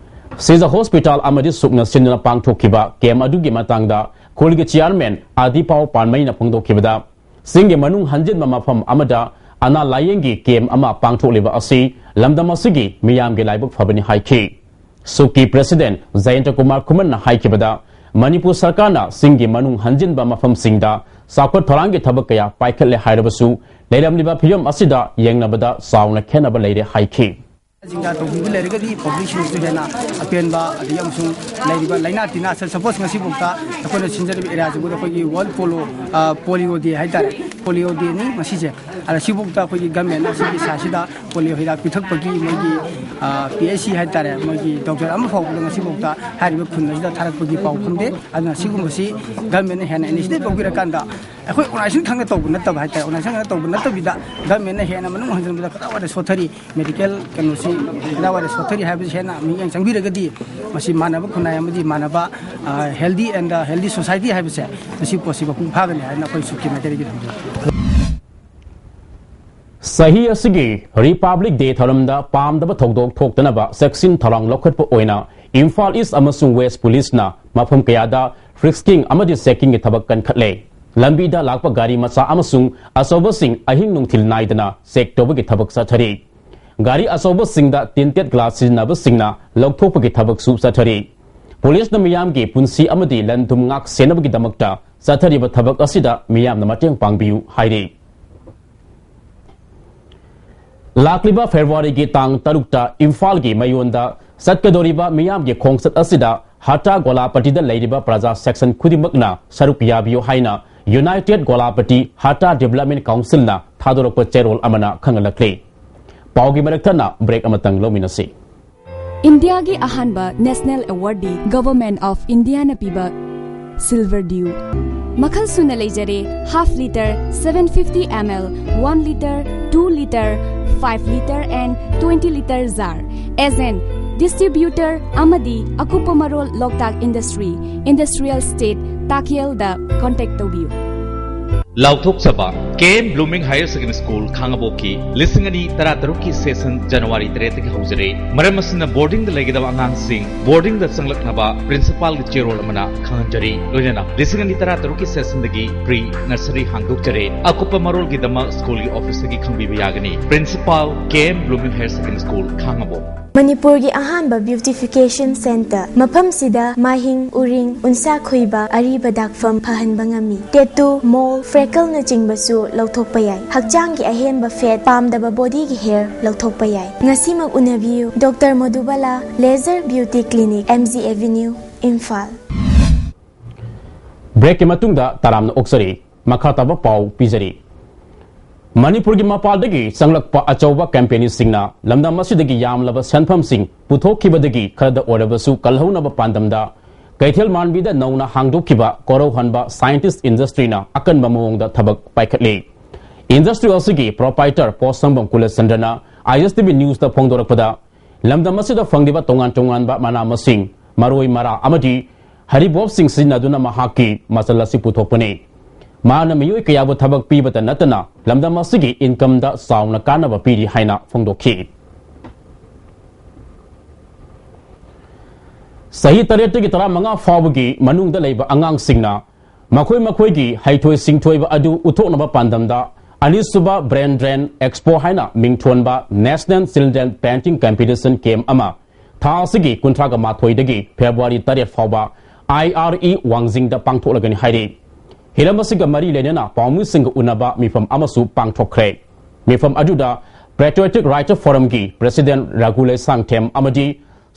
ꯁꯤꯖ hospital ꯑꯃꯗꯤ ꯁꯨꯛꯅ ꯁꯤꯟꯗꯨꯅ ꯄꯥꯡꯊꯣꯛꯈꯤꯕ camp ꯑꯗꯨꯒꯤ ꯃꯇꯥꯡꯗ ꯈꯨꯜꯒꯤ chairman ꯑꯥꯗꯤꯄꯥꯎ ꯄꯥꯟꯃꯩꯅ ꯐꯣꯡꯗꯣꯛꯈꯤꯕꯗ, ꯆꯤꯡꯒꯤ ꯃꯅꯨꯡ ꯍꯟꯖꯤꯟꯕ ꯃꯐꯝ ꯑꯃꯗ ꯑꯅꯥ ꯂꯥꯌꯦꯡꯒꯤ ꯀꯦꯝ ꯑꯃ ꯄꯥꯡꯊꯣꯛꯂꯤꯕ ꯑꯁꯤ ꯂꯝꯗꯝ ꯑꯁꯤꯒꯤ ꯃꯤꯌꯥꯝꯒꯤ ꯂꯥꯏꯕꯛ ꯐꯕꯅꯤ ꯍꯥꯏꯈꯤ꯫ ꯁꯨꯛꯀꯤ ꯄ꯭ꯔꯦꯁꯤꯗꯦꯟꯠ ꯖꯌꯟꯇ ꯀꯨꯃꯥꯔ ꯈꯨꯃꯟꯅ ꯍꯥꯏꯈꯤꯕꯗ, ꯃꯅꯤꯄꯨꯔ ꯁꯔꯀꯥꯔꯅ ꯆꯤꯡꯒꯤ ꯃꯅꯨꯡ ꯍꯟꯖꯤꯟꯕ ꯃꯐꯝꯁꯤꯡꯗ ꯆꯥꯎꯈꯠ ꯊꯧꯔꯥꯡꯒꯤ ꯊꯕꯛ ꯀꯌꯥ ꯄꯥꯏꯈꯠꯂꯦ ꯍꯥꯏꯔꯕꯁꯨ, ꯂꯩꯔꯝꯂꯤꯕ ꯐꯤꯕꯝ ꯑꯁꯤꯗ ꯌꯦꯡꯅꯕꯗ ꯆꯥꯎꯅ ꯈꯦꯠꯅꯕ ꯂꯩꯔꯦ ꯍꯥꯏꯈꯤ꯫ ꯆꯤꯡꯗ ꯇꯧꯕꯤꯕ ꯂꯩꯔꯒꯗꯤ ꯄꯕ꯭ꯂꯤꯛꯁꯤꯡꯁꯨ ꯍꯦꯟꯅ ꯑꯄꯦꯟꯕ, ꯑꯗꯒꯤ ꯑꯃꯁꯨꯡ ꯂꯩꯔꯤꯕ ꯂꯥꯏꯅꯥ ꯇꯤꯟꯅꯥ, ꯁꯄꯣꯁ ꯉꯁꯤꯐꯥꯎꯗ ꯑꯩꯈꯣꯏꯅ ꯁꯤꯟꯖꯔꯤꯕ ꯑꯦꯔꯤꯌꯥꯁꯤꯕꯨ ꯑꯩꯈꯣꯏꯒꯤ ꯋꯥꯔꯜ ꯄꯣꯂꯣ, ꯄꯣꯂꯤꯑꯣ ꯗꯦ ꯍꯥꯏꯇꯥꯔꯦ, ꯄꯣꯂꯤꯑꯣ ꯗꯦꯅꯤ ꯉꯁꯤꯁꯦ꯫ ꯑꯗ ꯁꯤꯐꯥꯎꯗ ꯑꯩꯈꯣꯏꯒꯤ ꯒꯃꯦꯟꯅ ꯁꯤꯒꯤ ꯁꯥꯁꯤꯗ ꯄꯣꯂꯤꯑꯣ ꯍꯤꯗꯥꯛ ꯄꯤꯊꯛꯄꯒꯤ ꯃꯣꯏꯒꯤ ꯄꯤ ꯑꯩꯆ ꯁꯤ ꯍꯥꯏꯇꯥꯔꯦ, ꯃꯣꯏꯒꯤ ꯗꯣꯛꯇꯔ ꯑꯃ ꯐꯥꯎꯕꯗ ꯉꯁꯤꯐꯥꯎꯗ ꯍꯥꯏꯔꯤꯕ ꯈꯨꯟ ꯑꯁꯤꯗ ꯊꯥꯔꯛꯄꯒꯤ ꯄꯥꯎ ꯐꯪꯗꯦ꯫ ꯑꯗꯨꯅ ꯁꯤꯒꯨꯝꯕꯁꯤ ꯒꯃꯦꯟꯅ ꯍꯦꯟꯅ ꯏꯅꯤꯁꯤꯌꯦꯇꯤꯚ ꯂꯧꯕꯤꯔꯀꯥꯟꯗ, ꯑꯩꯈꯣꯏ ꯑꯣꯔꯒꯅꯥꯏꯖꯦꯁꯟ ꯈꯪꯅ ꯇꯧꯕ ꯅꯠꯇꯕ ꯍꯥꯏꯇꯥꯔꯦ, ꯑꯣꯔꯒꯅꯥꯏꯖꯦꯁꯟ ꯈꯪꯅ ꯇꯧꯕ ꯅꯠꯇꯕꯤꯗ ꯒꯃꯦꯟꯅ ꯍꯦꯟꯅ ꯃꯅꯨꯡ ꯍꯟꯖꯤꯟꯕꯗ ꯀꯗꯥꯏꯋꯥꯏꯗ ꯁꯣꯊꯔꯤ, ꯃꯦꯗꯤꯀꯦꯜ ꯀꯩꯅꯣꯁꯤ ꯀꯗꯥꯏꯋꯥꯏꯗ ꯁꯣꯊꯔꯤ ꯍꯥꯏꯕꯁꯤ ꯍꯦꯟꯅ ꯃꯤꯠꯌꯦꯡ ꯆꯪꯕꯤꯔꯒꯗꯤ, ꯃꯁꯤ ꯃꯥꯟꯅꯕ ꯈꯨꯟꯅꯥꯏ ꯑꯃꯗꯤ ꯃꯥꯟꯅꯕ healthy and healthy society ꯍꯥꯏꯕꯁꯦ, ꯃꯁꯤ ꯄꯣꯠꯁꯤ ꯃꯄꯨꯡ ꯐꯥꯒꯅꯤ ꯍꯥꯏꯅ ꯑꯩꯈꯣꯏ ꯁꯨꯛꯀꯤ ꯃꯥꯏꯀꯩꯗꯒꯤ ꯊꯝꯖꯒꯦ꯫ ꯆꯍꯤ ꯑꯁꯤꯒꯤ ꯔꯤꯄꯕ꯭ꯂꯤꯛ ꯗꯦ ꯊꯧꯔꯝꯗ ꯄꯥꯝꯗꯕ ꯊꯧꯗꯣꯛ ꯊꯣꯛꯇꯅꯕ ꯆꯦꯛꯁꯤꯟ ꯊꯧꯔꯥꯡ ꯂꯧꯈꯠꯄ ꯑꯣꯏꯅ ꯏꯝꯐꯥꯜ ꯏꯁ ꯑꯃꯁꯨꯡ ꯋꯦꯁ ꯄꯨꯂꯤꯁꯅ ꯃꯐꯝ ꯀꯌꯥꯗ ꯐ꯭ꯔꯤꯁꯀꯤꯡ ꯑꯃꯗꯤ ꯆꯦꯛꯀꯤꯡꯒꯤ ꯊꯕꯛ ꯀꯟꯈꯠꯂꯦ꯫ ꯂꯝꯕꯤꯗ ꯂꯥꯛꯄ ꯒꯥꯔꯤ ꯃꯆꯥ ꯑꯃꯁꯨꯡ ꯑꯆꯧꯕꯁꯤꯡ ꯑꯍꯤꯡ ꯅꯨꯡꯊꯤꯜ ꯅꯥꯏꯗꯅ ꯆꯦꯛ ꯇꯧꯕꯒꯤ ꯊꯕꯛ ꯆꯠꯊꯔꯤ꯫ ꯒꯥꯔꯤ ꯑꯆꯧꯕꯁꯤꯡꯗ ꯇꯤꯟꯇꯦꯠ ꯒ꯭ꯂꯥꯁ ꯁꯤꯖꯤꯟꯅꯕꯁꯤꯡꯅ ꯂꯧꯊꯣꯛꯄꯒꯤ ꯊꯕꯛꯁꯨ ꯆꯠꯊꯔꯤ꯫ ꯄꯨꯂꯤꯁꯅ ꯃꯤꯌꯥꯝꯒꯤ ꯄꯨꯟꯁꯤ ꯑꯃꯗꯤ ꯂꯟ ꯊꯨꯝ ꯉꯥꯛ ꯁꯦꯟꯅꯕꯒꯤꯗꯃꯛꯇ ꯆꯠꯊꯔꯤꯕ ꯊꯕꯛ ꯑꯁꯤꯗ ꯃꯤꯌꯥꯝꯅ ꯃꯇꯦꯡ ꯄꯥꯡꯕꯤꯌꯨ ꯍꯥꯏꯔꯤ꯫ ꯂꯥꯛꯂꯤꯕ ꯐꯦꯕ꯭ꯔꯨꯋꯥꯔꯤꯒꯤ ꯇꯥꯡ ꯇꯔꯨꯛꯇ ꯏꯝꯐꯥꯜꯒꯤ ꯃꯌꯣꯟꯗ ꯆꯠꯀꯗꯧꯔꯤꯕ ꯃꯤꯌꯥꯝꯒꯤ ꯈꯣꯡꯆꯠ ꯑꯁꯤꯗ ꯍꯥꯇꯥ ꯒꯣꯂꯥꯄꯇꯤꯗ ꯂꯩꯔꯤꯕ ꯄ꯭ꯔꯖꯥ ꯁꯦꯛꯁꯟ ꯈꯨꯗꯤꯡꯃꯛꯅ ꯁꯔꯨꯛ ꯌꯥꯕꯤꯌꯨ ꯍꯥꯏꯅ ꯌꯨꯅꯥꯏꯇꯦꯗ ꯒꯣꯂꯥꯄꯇꯤ ꯍꯥꯇꯥ ꯗꯤꯕꯦꯂꯞꯃꯦꯟ ꯀꯥꯎꯟꯁꯤꯜꯅ ꯊꯥꯗꯣꯔꯛꯄ ꯆꯦꯔꯣꯜ ꯑꯃꯅ ꯈꯪꯍꯜꯂꯛꯂꯤ꯫ ꯄꯥꯎꯒꯤ ꯃꯔꯛ ꯊꯠꯅ ꯕ꯭ꯔꯦꯛ ꯑꯃꯇꯪ ꯂꯧꯃꯤꯟꯅꯁꯤ꯫ ꯏꯟꯗꯤꯌꯥꯒꯤ ꯑꯍꯥꯟꯕ ꯅꯦꯁꯅꯦꯜ ꯑꯦꯋꯥꯔꯗꯤ ꯒꯚꯔꯟꯃꯦꯟꯠ ꯑꯣꯐ ꯏꯟꯗꯤꯌꯥꯅ ꯄꯤꯕ ꯁꯤꯜꯚꯔ ꯗ꯭ꯌꯨ꯫ ꯃꯈꯜ ꯁꯨꯅ ꯂꯩꯖꯔꯦ, half litre, seven fifty ml, one litre, two litre, five litre and twenty litre jar꯫ Agent, distributor ꯑꯃꯗꯤ ꯑꯀꯨꯞꯄ ꯃꯔꯣꯜ ꯂꯣꯛꯇꯥꯛ ꯏꯟꯗꯁꯇ꯭ꯔꯤ, ꯏꯟꯗꯁꯇ꯭ꯔꯤꯌꯦꯜ ꯏꯁꯇꯦꯠ ꯇꯥꯈꯦꯜꯗ ꯀꯣꯟꯇꯦꯛ ꯇꯧꯕꯤꯌꯨ꯫ ꯂꯥꯎꯊꯣꯛꯆꯕ K M blooming higher secondary school ꯈꯥꯡꯉꯕꯣꯛꯀꯤ ꯂꯤꯁꯤꯡ ꯑꯅꯤ ꯇꯔꯥꯇꯔꯨꯛꯀꯤ ꯁꯦꯁꯟ ꯖꯅꯋꯥꯔꯤ ꯇꯔꯦꯠꯇꯒꯤ ꯍꯧꯖꯔꯦ꯫ ꯃꯔꯝ ꯑꯁꯤꯅ ꯕꯣꯔꯗꯤꯡꯗ ꯂꯩꯒꯗꯕ ꯑꯉꯥꯡꯁꯤꯡ ꯕꯣꯔꯗꯤꯡꯗ ꯆꯪꯂꯛꯅꯕ ꯄ꯭ꯔꯤꯟꯁꯤꯄꯥꯜꯒꯤ ꯆꯦꯔꯣꯜ ꯑꯃꯅ ꯈꯪꯍꯟꯖꯔꯤ꯫ ꯂꯣꯏꯅꯅ ꯂꯤꯁꯤꯡ ꯑꯅꯤ ꯇꯔꯥꯇꯔꯨꯛꯀꯤ ꯁꯦꯁꯟꯗꯒꯤ ꯄ꯭ꯔꯤ ꯅꯔꯁꯔꯤ ꯍꯥꯡꯗꯣꯛꯆꯔꯦ꯫ ꯑꯀꯨꯞꯄ ꯃꯔꯣꯜꯒꯤꯗꯃꯛ ꯁ꯭ꯀꯨꯜꯒꯤ ꯑꯣꯐꯤꯁꯇꯒꯤ ꯈꯪꯕꯤꯕ ꯌꯥꯒꯅꯤ꯫ Principal, K M blooming higher secondary school Khangabok. ꯃꯅꯤꯄꯨꯔꯒꯤ ꯑꯍꯥꯟꯕ ꯕ꯭ꯌꯨꯇꯤꯐꯤꯀꯦꯁꯟ ꯁꯦꯟꯇꯔ꯫ ꯃꯐꯝꯁꯤꯗ ꯃꯥꯍꯤꯡ, ꯎꯔꯤꯡ, ꯎꯟꯁꯥ ꯈꯨꯏꯕ, ꯑꯔꯤꯕ ꯗꯥꯛꯐꯝ ꯐꯍꯟꯕ ꯉꯝꯃꯤ꯫ ꯇꯦꯇꯨ, ꯃꯣꯜ, ꯐ꯭ꯔꯦꯀꯜꯅꯆꯤꯡꯕꯁꯨ ꯂꯧꯊꯣꯛꯄ ꯌꯥꯏ꯫ ꯍꯛꯆꯥꯡꯒꯤ ꯑꯍꯦꯟꯕ ꯐꯦꯠ, ꯄꯥꯝꯗꯕ ꯕꯣꯗꯤꯒꯤ ꯍꯦꯌꯔ ꯂꯧꯊꯣꯛꯄ ꯌꯥꯏ꯫ ꯉꯁꯤꯃꯛ ꯎꯅꯕꯤꯌꯨ꯫ Doctor Modubala, laser beauty clinic, M G avenue, Imphal. ꯕ꯭ꯔꯦꯛꯀꯤ ꯃꯇꯨꯡꯗ ꯇꯔꯥꯝꯅ ꯑꯣꯛꯆꯔꯤ꯫ ꯃꯈꯥ ꯇꯥꯕ ꯄꯥꯎ ꯄꯤꯖꯔꯤ꯫ ꯃꯅꯤꯄꯨꯔꯒꯤ ꯃꯄꯥꯟꯗꯒꯤ ꯆꯪꯂꯛꯄ ꯑꯆꯧꯕ ꯀꯝꯄꯦꯅꯤꯁꯤꯡꯅ ꯂꯝꯗꯝ ꯑꯁꯤꯗꯒꯤ ꯌꯥꯝꯂꯕ ꯁꯦꯟꯐꯝꯁꯤꯡ ꯄꯨꯊꯣꯛꯈꯤꯕꯗꯒꯤ ꯈꯔꯗ ꯑꯣꯏꯔꯕꯁꯨ ꯀꯜꯍꯧꯅꯕ ꯄꯥꯟꯗꯝꯗ ꯀꯩꯊꯦꯜ ꯃꯥꯟꯕꯤꯗ ꯅꯧꯅ ꯍꯥꯡꯗꯣꯛꯈꯤꯕ ꯀꯣꯔꯧꯍꯟꯕ ꯁꯥꯏꯟꯇꯤꯁ ꯏꯟꯗꯁꯇ꯭ꯔꯤꯅ ꯑꯀꯟꯕ ꯃꯑꯣꯡꯗ ꯊꯕꯛ ꯄꯥꯏꯈꯠꯂꯤ꯫ ꯏꯟꯗꯁꯇ꯭ꯔꯤ ꯑꯁꯤꯒꯤ ꯄ꯭ꯔꯣꯄꯥꯏꯇꯔ ꯄꯣꯁꯪꯕꯝ ꯀꯨꯂꯆꯟꯗ꯭ꯔꯅ ꯑꯥꯏ ꯑꯦꯁ ꯇꯤ ꯚꯤ ꯅ꯭ꯌꯨꯁꯇ ꯐꯣꯡꯗꯣꯔꯛꯄꯗ, ꯂꯝꯗꯝ ꯑꯁꯤꯗ ꯐꯪꯂꯤꯕ ꯇꯣꯉꯥꯟ ꯇꯣꯉꯥꯟꯕ ꯃꯅꯥ ꯃꯁꯤꯡ, ꯃꯔꯣꯏ ꯃꯔꯥ ꯑꯃꯗꯤ ꯍꯔꯤꯕꯣꯞꯁꯤꯡ ꯁꯤꯖꯤꯟꯅꯗꯨꯅ ꯃꯍꯥꯛꯀꯤ ꯃꯆꯜ ꯑꯁꯤ ꯄꯨꯊꯣꯛꯄꯅꯤ꯫ ꯃꯍꯥꯛꯅ ꯃꯤꯑꯣꯏ ꯀꯌꯥꯕꯨ ꯊꯕꯛ ꯄꯤꯕꯇ ꯅꯠꯇꯅ ꯂꯝꯗꯝ ꯑꯁꯤꯒꯤ ꯏꯟꯀꯝꯗ ꯆꯥꯎꯅ ꯀꯥꯟꯅꯕ ꯄꯤꯔꯤ ꯍꯥꯏꯅ ꯐꯣꯡꯗꯣꯛꯈꯤ꯫ ꯆꯍꯤ ꯇꯔꯦꯠꯇꯒꯤ ꯇꯔꯥꯃꯉꯥ ꯐꯥꯎꯕꯒꯤ ꯃꯅꯨꯡꯗ ꯂꯩꯕ ꯑꯉꯥꯡꯁꯤꯡꯅ ꯃꯈꯣꯏ ꯃꯈꯣꯏꯒꯤ ꯍꯩꯊꯣꯏ ꯁꯤꯡꯊꯣꯏꯕ ꯑꯗꯨ ꯎꯠꯊꯣꯛꯅꯕ ꯄꯥꯟꯗꯝꯗ ꯑꯅꯤꯁꯨꯕ ꯕ꯭ꯔꯦꯟ ꯗ꯭ꯔꯦꯟ ꯑꯦꯛꯁꯄꯣ ꯍꯥꯏꯅ ꯃꯤꯡꯊꯣꯟꯕ ꯅꯦꯁꯅꯦꯜ ꯆꯤꯜꯗ꯭ꯔꯦꯟ ꯄꯦꯟꯇꯤꯡ ꯀꯝꯄꯤꯇꯤꯁꯟ ꯀꯦꯝ ꯑꯃ ꯊꯥ ꯑꯁꯤꯒꯤ ꯀꯨꯟꯊ꯭ꯔꯥꯒ ꯃꯥꯊꯣꯏꯗꯒꯤ ꯐꯦꯕ꯭ꯔꯨꯋꯥꯔꯤ ꯇꯔꯦꯠ ꯐꯥꯎꯕ ꯑꯥꯏ ꯑꯥꯔ ꯏ ꯋꯥꯡꯖꯤꯡꯗ ꯄꯥꯡꯊꯣꯛꯂꯒꯅꯤ ꯍꯥꯏꯔꯤ꯫ ꯍꯤꯔꯝ ꯑꯁꯤꯒ ꯃꯔꯤ ꯂꯩꯅꯅ ꯄꯥꯎꯃꯤꯁꯤꯡꯒ ꯎꯅꯕ ꯃꯤꯐꯝ ꯑꯃꯁꯨ ꯄꯥꯡꯊꯣꯛꯈ꯭ꯔꯦ꯫ ꯃꯤꯐꯝ ꯑꯗꯨꯗ ꯄꯦꯇ꯭ꯔꯤꯌꯣꯇꯤꯛ ꯔꯥꯏꯇꯔ ꯐꯣꯔꯝꯒꯤ ꯄ꯭ꯔꯦꯁꯤꯗꯦꯟꯠ ꯔꯘꯨ ꯂꯩꯁꯥꯡꯊꯦꯝ ꯑꯃꯗꯤ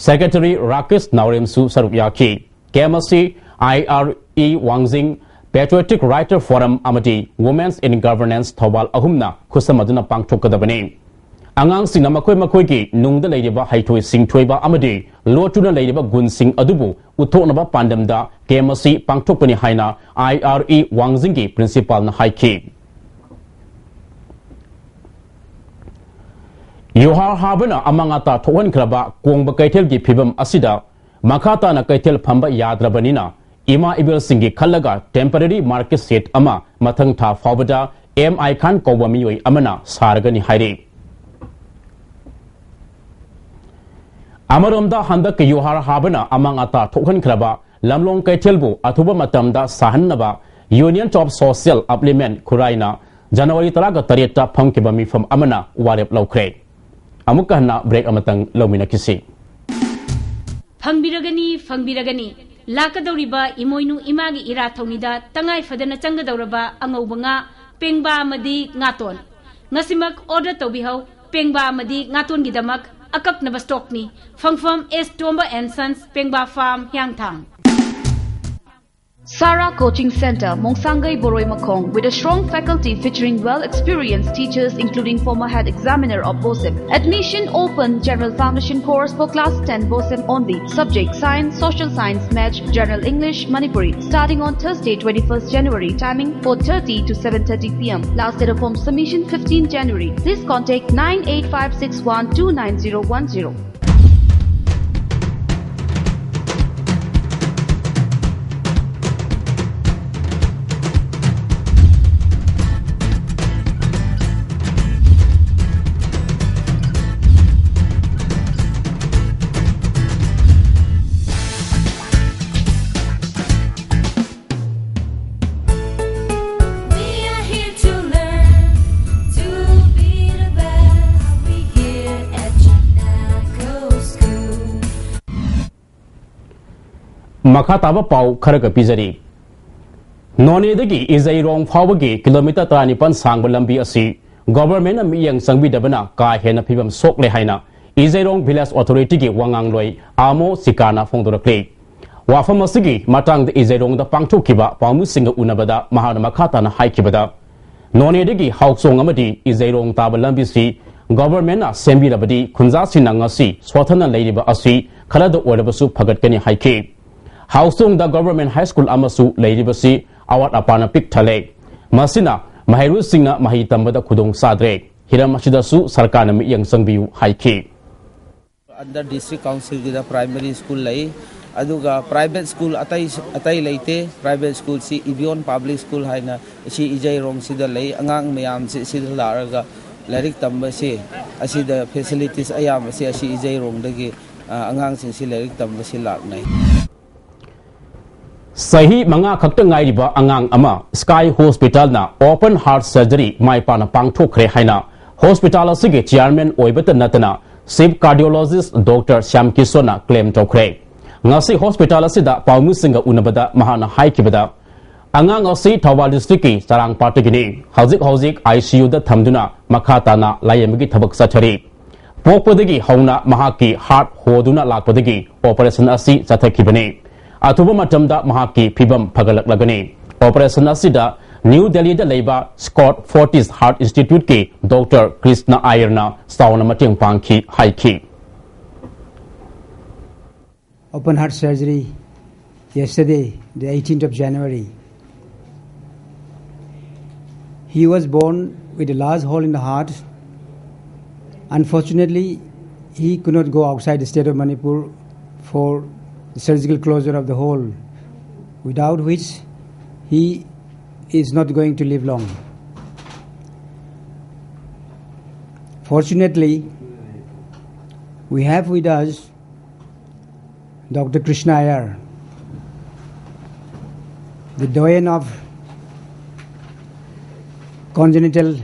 ꯁꯦꯀ꯭ꯔꯦꯇꯔꯤ ꯔꯥꯀꯦꯁ ꯅꯥꯎꯔꯦꯝꯁꯨ ꯁꯔꯨꯛ ꯌꯥꯈꯤ꯫ ꯀꯦꯝ ꯑꯁꯤ ꯑꯥꯏ ꯑꯥꯔ ꯏ ꯋꯥꯡꯖꯤꯡ, ꯄꯦꯇ꯭ꯔꯤꯌꯣꯇꯤꯛ ꯔꯥꯏꯇꯔ ꯐꯣꯔꯝ ꯑꯃꯗꯤ Women's in Governance ꯊꯧꯕꯥꯜ ꯑꯍꯨꯝꯅ ꯈꯨꯠꯁꯝꯅꯗꯨꯅ ꯄꯥꯡꯊꯣꯛꯀꯗꯕꯅꯤ꯫ ꯑꯉꯥꯡꯁꯤꯡꯅ ꯃꯈꯣꯏ ꯃꯈꯣꯏꯒꯤ ꯅꯨꯡꯗ ꯂꯩꯔꯤꯕ ꯍꯩꯊꯣꯏ ꯁꯤꯡꯊꯣꯏꯕ ꯑꯃꯗꯤ ꯂꯣꯠꯇꯨꯅ ꯂꯩꯔꯤꯕ ꯒꯨꯟꯁꯤꯡ ꯑꯗꯨꯕꯨ ꯎꯠꯊꯣꯛꯅꯕ ꯄꯥꯟꯗꯝꯗ ꯀꯦꯝ ꯑꯁꯤ ꯄꯥꯡꯊꯣꯛꯄꯅꯤ ꯍꯥꯏꯅ ꯑꯥꯏ ꯑꯥꯔ ꯏ ꯋꯥꯡꯖꯤꯡꯒꯤ ꯄ꯭ꯔꯤꯟꯁꯤꯄꯥꯜꯅ ꯍꯥꯏꯈꯤ꯫ ꯌꯨꯍꯥꯔ ꯍꯥꯕꯅ ꯑꯃꯥꯡ ꯑꯇꯥ ꯊꯣꯛꯍꯟꯈ꯭ꯔꯕ ꯀꯣꯡꯕ ꯀꯩꯊꯦꯜꯒꯤ ꯐꯤꯕꯝ ꯑꯁꯤꯗ ꯃꯈꯥ ꯇꯥꯅ ꯀꯩꯊꯦꯜ ꯐꯝꯕ ꯌꯥꯗ꯭ꯔꯕꯅꯤꯅ ꯏꯃꯥ ꯏꯕꯦꯜꯁꯤꯡꯒꯤ ꯈꯜꯂꯒ temporary market shed ꯑꯃ ꯃꯊꯪ ꯊꯥ ꯐꯥꯎꯕꯗ ꯑꯦꯝ ꯑꯥꯏ ꯈꯥꯟ ꯀꯧꯕ ꯃꯤꯑꯣꯏ ꯑꯃꯅ ꯁꯥꯔꯒꯅꯤ ꯍꯥꯏꯔꯤ꯫ ꯑꯃꯔꯣꯝꯗ, ꯍꯟꯗꯛꯀꯤ ꯌꯨꯍꯥꯔ ꯍꯥꯕꯅ ꯑꯃꯥꯡ ꯑꯇꯥ ꯊꯣꯛꯍꯟꯈ꯭ꯔꯕ ꯂꯝꯂꯣꯡ ꯀꯩꯊꯦꯜꯕꯨ ꯑꯊꯨꯕ ꯃꯇꯝꯗ ꯁꯥꯍꯟꯅꯕ Union of Social Upliftment ꯈꯨꯔꯥꯏꯅ January ꯇꯔꯥꯒ ꯇꯔꯦꯠꯇ ꯐꯝꯈꯤꯕ ꯃꯤꯐꯝ ꯑꯃꯅ ꯋꯥꯔꯦꯞ ꯂꯧꯈ꯭ꯔꯦ꯫ ꯑꯃꯨꯛꯀ ꯍꯟꯅ ꯕ꯭ꯔꯦꯛ ꯑꯃꯇꯪ ꯂꯧꯃꯤꯟꯅꯈꯤꯁꯤ꯫ ꯐꯪꯕꯤꯔꯒꯅꯤ, ꯐꯪꯕꯤꯔꯒꯅꯤ꯫ ꯂꯥꯛꯀꯗꯧꯔꯤꯕ ꯏꯃꯣꯏꯅꯨ ꯏꯃꯥꯒꯤ ꯏꯔꯥꯠ ꯊꯧꯅꯤꯗ ꯇꯉꯥꯏ ꯐꯗꯅ ꯆꯪꯒꯗꯧꯔꯕ ꯑꯉꯧꯕ ꯉꯥ ꯄꯦꯡꯕꯥ ꯑꯃꯗꯤ ꯉꯥꯇꯣꯟ꯫ ꯉꯁꯤꯃꯛ ꯑꯣꯔꯗꯔ ꯇꯧꯕꯤꯍꯧ꯫ ꯄꯦꯡꯕꯥ ꯑꯃꯗꯤ ꯉꯥꯇꯣꯟꯒꯤꯗꯃꯛ ꯑꯀꯛꯅꯕ ꯁ꯭ꯇꯣꯛꯅꯤ꯫ ꯐꯪꯐꯝ ꯑꯦꯁ ꯇꯣꯝꯕ ꯑꯦꯟ ꯁꯟꯁ, ꯄꯦꯡꯕꯥ farm, Hiyangthang. Sarah Coaching Center, Mongsangai Boroi Makhong, with a strong faculty featuring well-experienced teachers including former head examiner of BOSEP. Admission open, general foundation course for class ten BOSEP only. Subject science, social science, maths, general English, Manipuri. Starting on Thursday, twenty-first January. Timing four thirty to seven thirty p m. Last date of form submission, fifteenth January. Please contact nine eight five six one two nine zero one zero. We are here to learn to be the best. We here at Chitnako School. ꯃꯈꯥ ꯇꯥꯕ ꯄꯥꯎ ꯈꯔꯒ ꯄꯤꯖꯔꯤ꯫ ꯅꯣꯅꯦꯗꯒꯤ ꯏꯖꯩꯔꯣꯡ ꯐꯥꯎꯕꯒꯤ kilometre ꯇꯔꯥꯅꯤꯄꯥꯟ ꯁꯥꯡꯕ ꯂꯝꯕꯤ ꯑꯁꯤ ꯒꯣꯚꯔꯟꯃꯦꯟꯠꯅ ꯃꯤꯠꯌꯦꯡ ꯆꯪꯕꯤꯗꯕꯅ ꯀꯥ ꯍꯦꯟꯅ ꯐꯤꯕꯝ ꯁꯣꯛꯂꯦ ꯍꯥꯏꯅ ꯏꯖꯩꯔꯣꯡ ꯚꯤꯂꯦꯖ ꯑꯣꯊꯣꯔꯤꯇꯤꯒꯤ ꯋꯥꯉꯥꯡꯂꯣꯏ ꯑꯥꯃꯣ ꯁꯤꯀꯥꯅ ꯐꯣꯡꯗꯣꯔꯛꯂꯤ꯫ ꯋꯥꯐꯝ ꯑꯁꯤꯒꯤ ꯃꯇꯥꯡꯗ ꯏꯖꯩꯔꯣꯡꯗ ꯄꯥꯡꯊꯣꯛꯈꯤꯕ ꯄꯥꯎꯃꯤꯁꯤꯡꯒ ꯎꯅꯕꯗ ꯃꯍꯥꯛꯅ ꯃꯈꯥ ꯇꯥꯅ ꯍꯥꯏꯈꯤꯕꯗ, ꯅꯣꯅꯦꯗꯒꯤ ꯍꯥꯎꯆꯣꯡ ꯑꯃꯗꯤ ꯏꯖꯩꯔꯣꯡ ꯇꯥꯕ ꯂꯝꯕꯤꯁꯤ ꯒꯣꯚꯔꯟꯃꯦꯟꯠꯅ ꯁꯦꯝꯕꯤꯔꯕꯗꯤ ꯈꯨꯟꯖꯥꯁꯤꯡꯅ ꯉꯁꯤ ꯁꯣꯠꯊꯅ ꯂꯩꯔꯤꯕ ꯑꯁꯤ ꯈꯔꯗ ꯑꯣꯏꯔꯕꯁꯨ ꯐꯒꯠꯀꯅꯤ ꯍꯥꯏꯈꯤ꯫ ꯍꯥꯎꯆꯣꯡꯗ ꯒꯣꯚꯔꯟꯃꯦꯟꯠ ꯍꯥꯏ ꯁ꯭ꯀꯨꯜ ꯑꯃꯁꯨ ꯂꯩꯔꯤꯕꯁꯤ ꯑꯋꯥꯠ ꯑꯄꯥꯅ ꯄꯤꯛ ꯊꯜꯂꯦ꯫ ꯃꯁꯤꯅ ꯃꯍꯩꯔꯣꯏꯁꯤꯡꯅ ꯃꯍꯩ ꯇꯝꯕꯗ ꯈꯨꯗꯣꯡ ꯆꯥꯗ꯭ꯔꯦ꯫ ꯍꯤꯔꯝ ꯑꯁꯤꯗꯁꯨ ꯁꯔꯀꯥꯔꯅ ꯃꯤꯠꯌꯦꯡ ꯆꯪꯕꯤꯌꯨ ꯍꯥꯏꯈꯤ꯫ ꯑꯟꯗꯔ ꯗꯤꯁꯇ꯭ꯔꯤꯛ ꯀꯥꯎꯟꯁꯤꯜꯒꯤꯗ ꯄ꯭ꯔꯥꯏꯃꯔꯤ ꯁ꯭ꯀꯨꯜ ꯂꯩ, ꯑꯗꯨꯒ ꯄ꯭ꯔꯥꯏꯚꯦꯠ ꯁ꯭ꯀꯨꯜ ꯑꯇꯩ ꯑꯇꯩ ꯂꯩꯇꯦ꯫ ꯄ꯭ꯔꯥꯏꯚꯦꯠ ꯁ꯭ꯀꯨꯜꯁꯤ ꯏꯕꯤꯌꯣꯟ ꯄꯕ꯭ꯂꯤꯛ ꯁ꯭ꯀꯨꯜ ꯍꯥꯏꯅ ꯑꯁꯤ ꯏꯖꯩꯔꯣꯡꯁꯤꯗ ꯂꯩ꯫ ꯑꯉꯥꯡ ꯃꯌꯥꯝꯁꯤ ꯁꯤꯗ ꯂꯥꯛꯂꯒ ꯂꯥꯏꯔꯤꯛ ꯇꯝꯕꯁꯤ, ꯑꯁꯤꯗ ꯐꯦꯁꯤꯂꯤꯇꯤꯁ ꯑꯌꯥꯝꯕꯁꯤ ꯑꯁꯤ ꯏꯖꯩꯔꯣꯡꯗꯒꯤ, ꯑ, ꯑꯉꯥꯡꯁꯤꯡꯁꯤ ꯂꯥꯏꯔꯤꯛ ꯇꯝꯕꯁꯤ ꯂꯥꯛꯅꯩ꯫ ꯆꯍꯤ ꯃꯉꯥ ꯈꯛꯇ ꯉꯥꯏꯔꯤꯕ ꯑꯉꯥꯡ ꯑꯃ ꯁ꯭ꯀꯥꯏ ꯍꯣꯁꯄꯤꯇꯥꯜꯅ ꯑꯣꯄꯟ ꯍꯥꯔꯠ ꯁꯔꯖꯔꯤ ꯃꯥꯏ ꯄꯥꯛꯅ ꯄꯥꯡꯊꯣꯛꯈ꯭ꯔꯦ ꯍꯥꯏꯅ ꯍꯣꯁꯄꯤꯇꯥꯜ ꯑꯁꯤꯒꯤ ꯆꯤꯌꯥꯔꯃꯦꯟ ꯑꯣꯏꯕꯇ ꯅꯠꯇꯅ ꯆꯤꯐ ꯀꯥꯔꯗꯤꯑꯣꯂꯣꯖꯤꯁ ꯗꯣꯛꯇꯔ ꯁ꯭ꯌꯥꯝ ꯀꯤꯁꯣꯟꯅ ꯀ꯭ꯂꯦꯝ ꯇꯧꯈ꯭ꯔꯦ꯫ ꯉꯁꯤ ꯍꯣꯁꯄꯤꯇꯥꯜ ꯑꯁꯤꯗ ꯄꯥꯎꯃꯤꯁꯤꯡꯒ ꯎꯅꯕꯗ ꯃꯍꯥꯛꯅ ꯍꯥꯏꯈꯤꯕꯗ, ꯑꯉꯥꯡ ꯑꯁꯤ ꯊꯧꯕꯥꯜ ꯗꯤꯁꯇ꯭ꯔꯤꯛꯀꯤ ꯆꯔꯥꯡꯄꯥꯠꯇꯒꯤꯅꯤ꯫ ꯍꯧꯖꯤꯛ ꯍꯧꯖꯤꯛ ꯑꯥꯏ ꯁꯤ ꯌꯨꯗ ꯊꯝꯗꯨꯅ ꯃꯈꯥ ꯇꯥꯅ ꯂꯥꯌꯦꯡꯕꯒꯤ ꯊꯕꯛ ꯆꯠꯊꯔꯤ꯫ ꯄꯣꯛꯄꯗꯒꯤ ꯍꯧꯅ ꯃꯍꯥꯛꯀꯤ ꯍꯥꯔꯠ ꯍꯣꯗꯨꯅ ꯂꯥꯛꯄꯗꯒꯤ ꯑꯣꯄꯔꯦꯁꯟ ꯑꯁꯤ ꯆꯠꯊꯈꯤꯕꯅꯤ꯫ ꯑꯊꯨꯕ ꯃꯇꯝꯗ ꯃꯍꯥꯛꯀꯤ ꯐꯤꯕꯝ ꯐꯒꯠꯂꯛꯂꯒꯅꯤ꯫ ꯑꯣꯄꯔꯦꯁꯟ ꯑꯁꯤꯗ ꯅ꯭ꯌꯨ ꯗꯦꯜꯂꯤꯗ ꯂꯩꯕ ꯁ꯭ꯀꯣꯠ ꯐꯣꯔꯇꯤꯁ ꯍꯥꯔꯠ ꯏꯟꯁꯇꯤꯇ꯭ꯌꯨꯠꯀꯤ ꯗꯣꯛꯇꯔ ꯀ꯭ꯔꯤꯁꯅ ꯑꯥꯌꯔꯅ ꯆꯥꯎꯅ ꯃꯇꯦꯡ ꯄꯥꯡꯈꯤ ꯍꯥꯏꯈꯤ꯫ Open heart surgery yesterday, the eighteenth of January. He was born with a large hole in the heart. Unfortunately, he could not go outside the state of Manipur for the surgical closure of the hole, without which he is not going to live long. Fortunately, we have with us Doctor Krishna Iyer, the doyen of congenital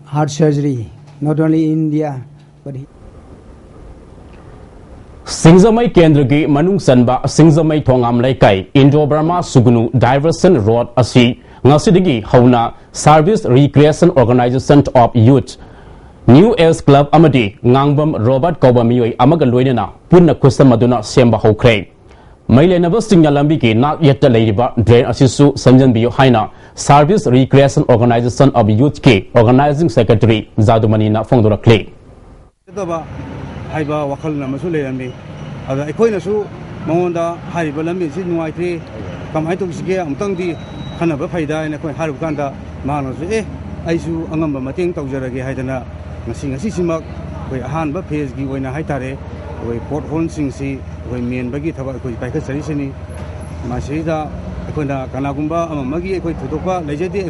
heart surgery, not only in India, but he ꯁꯤꯡꯖꯃꯩ ꯀꯦꯟꯗ꯭ꯔꯒꯤ ꯃꯅꯨꯡ ꯆꯟꯕ ꯁꯤꯡꯖꯃꯩ ꯊꯣꯉꯥꯝ ꯂꯩꯀꯥꯏ Indo ꯕꯔꯃꯥ ꯁꯨꯒꯅꯨ ꯗꯥꯏꯚꯔꯁꯟ road ꯑꯁꯤ ꯉꯁꯤꯗꯒꯤ ꯍꯧꯅ Service Recreation Organization of Youth, New Age Club ꯑꯃꯗꯤ ꯉꯥꯡꯕꯝ Robert ꯀꯧꯕ ꯃꯤꯑꯣꯏ ꯑꯃꯒ ꯂꯣꯏꯅꯅ ꯄꯨꯟꯅ ꯈꯨꯠꯁꯝꯅꯗꯨꯅ ꯁꯦꯝꯕ ꯍꯧꯈ꯭ꯔꯦ꯫ ꯃꯩ ꯂꯩꯅꯕꯁꯤꯡꯅ ꯂꯝꯕꯤꯒꯤ ꯅꯥꯛ ꯌꯦꯠꯇ ꯂꯩꯔꯤꯕ ꯗ꯭ꯔꯦꯟ ꯑꯁꯤꯁꯨ ꯁꯦꯝꯖꯤꯟꯕꯤꯌꯨ ꯍꯥꯏꯅ Service Recreation Organization of Youthꯀꯤ Organizing Secretary ꯖꯥꯗꯨꯃꯅꯤꯅ ꯐꯣꯡꯗꯣꯔꯛꯂꯤ꯫ ꯐꯖꯗꯕ ꯍꯥꯏꯕ ꯋꯥꯈꯜ ꯑꯃꯁꯨ ꯂꯩꯔꯝꯃꯤ꯫ ꯑꯗ ꯑꯩꯈꯣꯏꯅꯁꯨ ꯃꯉꯣꯟꯗ ꯍꯥꯏꯔꯤꯕ ꯂꯝꯕꯤꯁꯤ ꯅꯨꯡꯉꯥꯏꯇ꯭ꯔꯦ, ꯀꯃꯥꯏꯅ ꯇꯧꯁꯤꯒꯦ, ꯑꯃꯨꯛꯇꯪꯗꯤ ꯈꯟꯅꯕ ꯐꯩꯗ ꯍꯥꯏꯅ ꯑꯩꯈꯣꯏ ꯍꯥꯏꯔꯨꯕ ꯀꯥꯟꯗ, ꯃꯍꯥꯛꯅꯁꯨ "ꯑꯦ, ꯑꯩꯁꯨ ꯑꯉꯝꯕ ꯃꯇꯦꯡ ꯇꯧꯖꯔꯒꯦ" ꯍꯥꯏꯗꯅ ꯉꯁꯤ, ꯉꯁꯤꯁꯤꯃꯛ ꯑꯩꯈꯣꯏ ꯑꯍꯥꯟꯕ ꯐꯦꯖꯀꯤ ꯑꯣꯏꯅ ꯍꯥꯏꯇꯥꯔꯦ, ꯑꯩꯈꯣꯏ ꯄꯣꯠ ꯍꯣꯜꯁꯤꯡꯁꯤ ꯑꯩꯈꯣꯏ ꯃꯦꯟꯕꯒꯤ ꯊꯕꯛ ꯑꯩꯈꯣꯏ ꯄꯥꯏꯈꯠꯆꯔꯤꯁꯤꯅꯤ꯫ ꯃꯁꯤꯗ ꯑꯩꯈꯣꯏꯅ ꯀꯅꯥꯒꯨꯝꯕ ꯑꯃ ꯑꯃꯒꯤ ꯑꯩꯈꯣꯏ ꯊꯣꯏꯗꯣꯛꯄ ꯂꯩꯖꯗꯦ꯫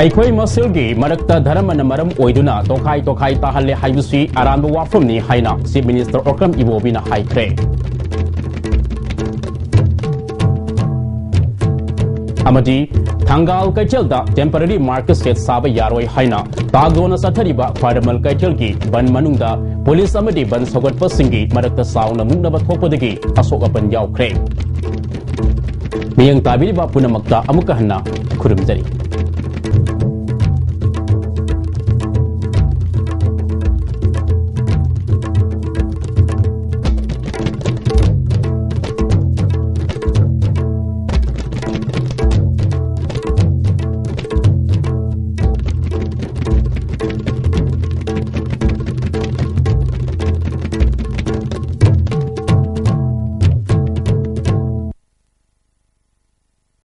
ꯑꯩꯈꯣꯏ ꯃꯁꯦꯜꯒꯤ ꯃꯔꯛꯇ ꯙꯔꯃꯅ ꯃꯔꯝ ꯑꯣꯏꯗꯨꯅ ꯇꯣꯈꯥꯏ ꯇꯣꯈꯥꯏ ꯇꯥꯍꯜꯂꯦ ꯍꯥꯏꯕꯁꯤ ꯑꯔꯥꯟꯕ ꯋꯥꯐꯝꯅꯤ ꯍꯥꯏꯅ Chief Minister ꯑꯣꯀ꯭ꯔꯝ ꯏꯕꯣꯕꯤꯅ ꯍꯥꯏꯈ꯭ꯔꯦ꯫ ꯑꯃꯗꯤ ꯊꯪꯒꯥꯜ ꯀꯩꯊꯦꯜꯗ temporary market shed ꯁꯥꯕ ꯌꯥꯔꯣꯏ ꯍꯥꯏꯅ ꯇꯥꯒꯣꯅ ꯆꯠꯊꯔꯤꯕ ꯈ꯭ꯋꯥꯏꯔꯝꯕꯟ ꯀꯩꯊꯦꯜꯒꯤ ꯕꯟ ꯃꯅꯨꯡꯗ ꯄꯨꯂꯤꯁ ꯑꯃꯗꯤ ꯕꯟ ꯁꯧꯒꯠꯄꯁꯤꯡꯒꯤ ꯃꯔꯛꯇ ꯆꯥꯎꯅ ꯃꯨꯛꯅꯕ ꯊꯣꯛꯄꯗꯒꯤ ꯑꯁꯣꯛ ꯑꯄꯟ ꯌꯥꯎꯈ꯭ꯔꯦ꯫ ꯃꯤꯠꯌꯦꯡ ꯇꯥꯕꯤꯔꯤꯕ ꯄꯨꯝꯅꯃꯛꯇ ꯑꯃꯨꯛꯀ ꯍꯟꯅ ꯈꯨꯔꯨꯝꯖꯔꯤ꯫